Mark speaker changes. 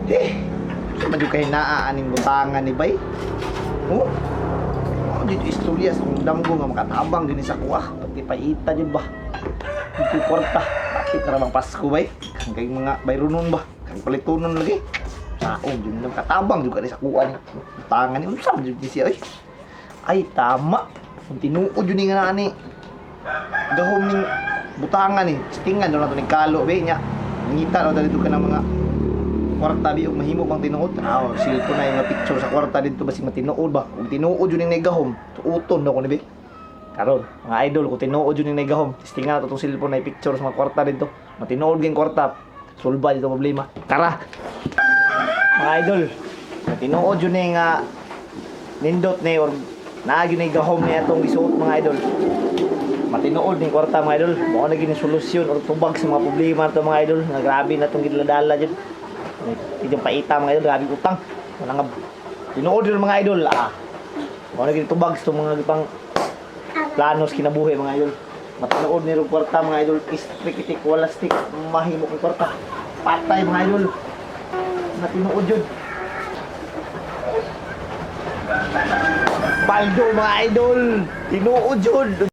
Speaker 1: Eh, sa man jud kay naa aning butangan ni bay. Oh. Oh, dito istorya sa akong damgo nga makatabang din sa kuha. Pati paita jud ba. Dito kwarta. Bakit na bang Pasko bay? Kang kay mga bayronon ba? Kang palitonon lagi. Saon jud na makatabang jud ka ni sa kuha ni. Butangan ni unsa man jud ni siya oy. Ay, tama. Kung tinuod jud ni nga naa ni gahom ning butangan ni. Tingan na to ning kalo be nya. Ngita na dito ka ng mga kwarta bi og mahimo bang tinuod. Ah, cellphone na yung mga picture sa kwarta dito basig matinuod ba. Kung tinuod jud ning nagahom, tuuton na ko ni be. Karon, mga idol, kung tinuod jud ning nagahom, testingan na to tong cellphone na yung picture sa mga kwarta dito. Matinuod gyud kwarta, sulba dito problema. Tara. Mga idol, matinuod jud ning nindot ni or naa gyud ni gahom ni atong gisuot, mga idol. Matinuod ning kwarta, mga idol. Mao na gyud ni solusyon or tubag sa mga problema to, mga idol. Nga grabe na tong gidaladala jud. Medyo paita, mga idol, grabe utang. Wala nga tinuod yun, mga idol. Ah. Mao na gyud tubag sa mga gipang planos kinabuhi, mga idol. Matinuod ni rong kwarta, mga idol, istrikitik wala stick mahimo kang kwarta. Patay, mga idol. Matinuod yun. Baldo, mga idol. Tinuod yun.